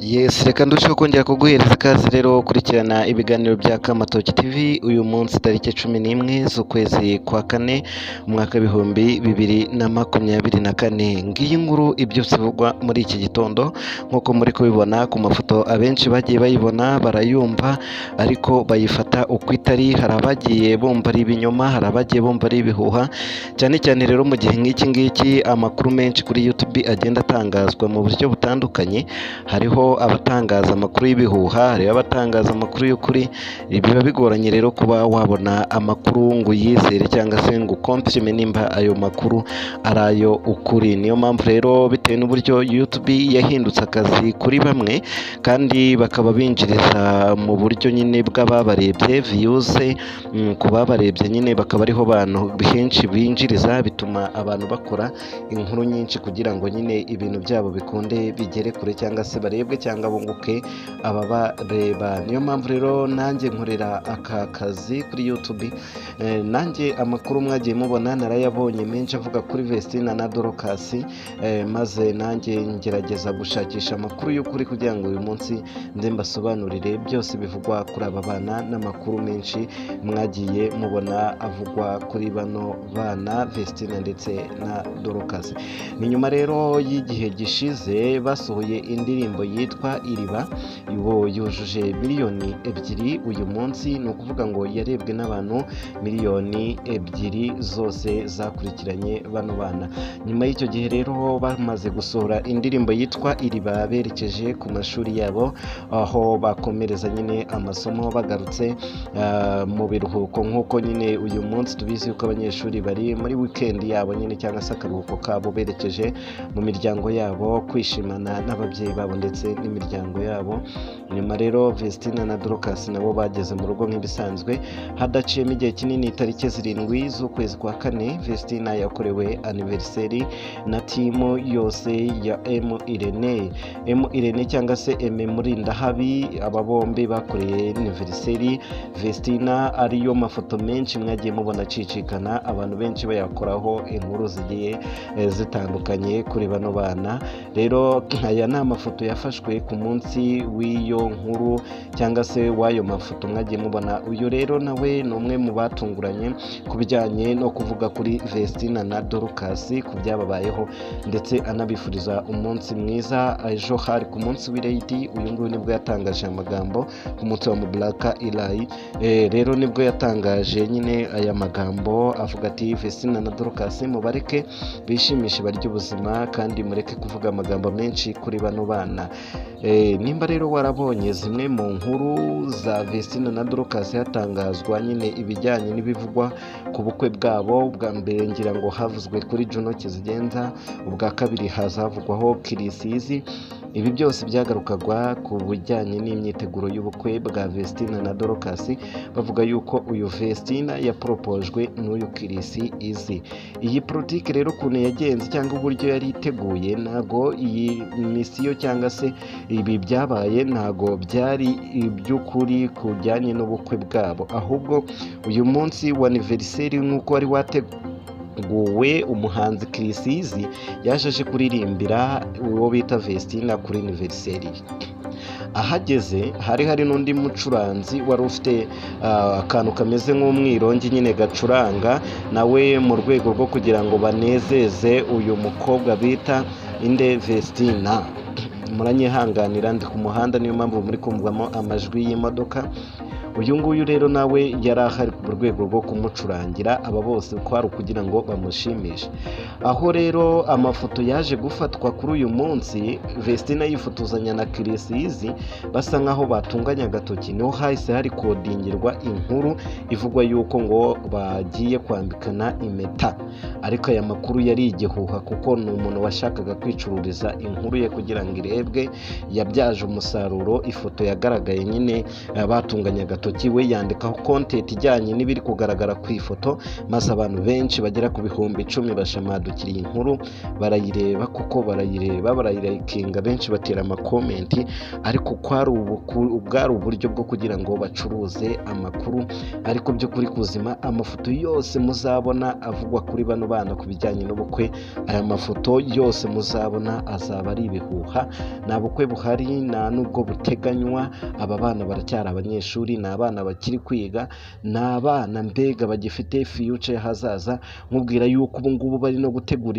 Yes, reka ndusheho kongera kuguhereza ikaze rero gukurikirana ibiganiro bya Kamatoki TV. Uyu munsi tariki 11 z'ukwezi kwa kane, umwaka w'2024. Ngiyi nkuru ibyutse ivugwa muri iki gitondo nk'uko muri kubibona ku mafoto. Abenshi bagiye bayibona barayumva, ariko bayifata uko itari. Hari abagiye bumva ari ibinyoma, hari abagiye bumva ari ibihuha. Cyane cyane rero mu gihe nk'iki ngiki amakuru menshi kuri YouTube agenda atangazwa mu buryo butandukanye. Hariho abatangaza amakuru y'ibihuha, hariho abatangaza amakuru y'ukuri. Biba bigoranye rero kuba wabona amakuru ngo uyizere cyangwa se ngo uconfirme nimba ayo makuru ari ayo ukuri. Niyo mpamvu rero, bitewe n'uburyo YouTube yahindutse akazi kuri bamwe, kandi bakaba binjiriza mu buryo nyine bw'ababarebye, views ku babarebye nyine bakaba ariho bantu henshi binjiriza, bituma abantu bakora inkuru nyinshi kugira ngo nyine ibintu byabo bikunde bigere kure, cyangwa se barebwe cyangwa bunguke ababareba. Niyo mpamvu rero nanjye nkorera aka kazi kuri YouTube. Nanjye amakuru mwagiye mubona narayabonye menshi avuga kuri Vestina na Dorcas, maze nanjye ngerageza gushakisha amakuru y'ukuri kugira ngo uyu munsi nze mbasobanurire byose bivugwa kuri aba bana n'amakuru menshi mwagiye mubona avugwa kuri bano bana Vestina ndetse na Dorcas. Ni nyuma rero y'igihe gishize basohoye indirimbo yitwa Iriba. Ubu yujuje miliyoni 2 uyu munsi, ni ukuvuga ngo yarebwe n'abantu miliyoni 2 zose zakurikiranye bano bana. Nyuma y'icyo gihe rero bamaze gusohora indirimbo yitwa Iriba, berekeje ku mashuri yabo aho bakomereza nyine amasomo, bagarutse mu biruhuko, nk'uko nyine uyu munsi tubizi yuko abanyeshuri bari muri weekend yabo nyine cyangwa se akaruhuko kabo, berekeje mu miryango yabo kwishimana n'ababyeyi babo ndetse n'imiryango yabo. Nyuma rero Vestina na Dorcas nabo bageze mu rugo nk'ibisanzwe. Hadaciyemo igihe kinini, tariki 7 z'ukwezi kwa kane, Vestina yakorewe anniversary na team yose ya M Irene, M Irene cyangwa se M Murindahabi. Aba bombi bakoreye anniversary Vestina, ariyo mafoto menshi mwagiye mubona acicikana, abantu benshi bayakoraho inkuru zigiye zitandukanye kuri bano bana. Rero aya ni amafoto yafashwe ku munsi w'iyo nkuru cyangwa se w'ayo mafoto mwagiye mubona. Uyu rero nawe ni umwe mu batunguranye ku bijyanye no kuvuga kuri Vestina na Dorcas, ku byababayeho, ndetse anabifuriza umunsi mwiza. Ejo hari ku munsi w'irayidi. Uyu nguyu nibwo yatangaje amagambo ku munsi wa Mubaraka Irayi. Rero nibwo yatangaje nyine aya magambo avuga ati: "Vestina na Dorcas mubareke bishimishe, barye ubuzima, kandi mureke kuvuga amagambo menshi kuri bano bana." Nimba rero warabonye zimwe mu nkuru za Vestina na Dorcas hatangazwa nyine ibijyanye n'ibivugwa ku bukwe bwabo, bwa mbere ngira ngo havuzwe kuri Juno Kizigenza, ubwa kabiri haza havugwaho Chriss Eazy. Ibi byose byagarukagwa ku bijyanye n'imyiteguro y'ubukwe bwa Vestina na Dorcas, bavuga yuko uyu Vestina yaporopojwe n'uyu Chriss Eazy. Iyi politiki rero ukuntu yagenze cyangwa uburyo yari iteguye, ntago iyi mission cyangwa se ibi byabaye ntago byari iby'ukuri kujyanye n'ubukwe bwabo, ahubwo uyu munsi wa anniversary nk'uko wari wateguwe, umuhanzi Chriss Eazy yaje aje kuririmbira uwo bita Vestina kuri anniversary. Ahageze hari n'undi mucuranzi wari ufite akantu kameze nk'umwirongi nyine gacuranga nawe, mu rwego rwo kugira ngo banezeze uyu mukobwa bita inde? Vestina. Muranyihanganira, ndi ku muhanda, niyo mpamvu muri kumvamo amajwi y'imodoka. Uyu nguyu rero nawe yari ahari mu rwego rwo kumucurangira. Aba bose kwari ukugira ngo bamushimishe. Aho rero amafoto yaje gufatwa kuri uyu munsi, Vestina yifotozanya na Chriss Eazy basa nkaho batunganya agatoki, niho hahise hari kodingirwa inkuru ivugwa yuko ngo bagiye kwambikana impeta. Ariko aya makuru yari igihuha, kuko ni umuntu washakaga kwicururiza inkuru ye kugira ngo irebwe. Yabyaje umusaruro ifoto yagaragaye nyine batunganya agatoki. agatoki, we yandikaho content ijyanye n'ibiri kugaragara ku ifoto, maze abantu benshi bagera ku 10,000 bashamadukira iyi nkuru, barayireba kuko barayireba, barayilikinga, benshi batera ama comment, ariko kwari bwari uburyo bwo kugira ngo bacuruze amakuru. Ariko by'ukuri kuzima, amafoto yose muzabona avugwa kuri bano bana ku bijyanye n'ubukwe, aya mafoto yose muzabona azaba ari ibihuha. Nta bukwe buhari, nta n'ubwo buteganywa. Aba bana baracyari abanyeshuri, ni abana bakiri kwiga, ni abana mbega bagifite future y'ahazaza. Nkubwira yuko ubu ngubu bari no gutegura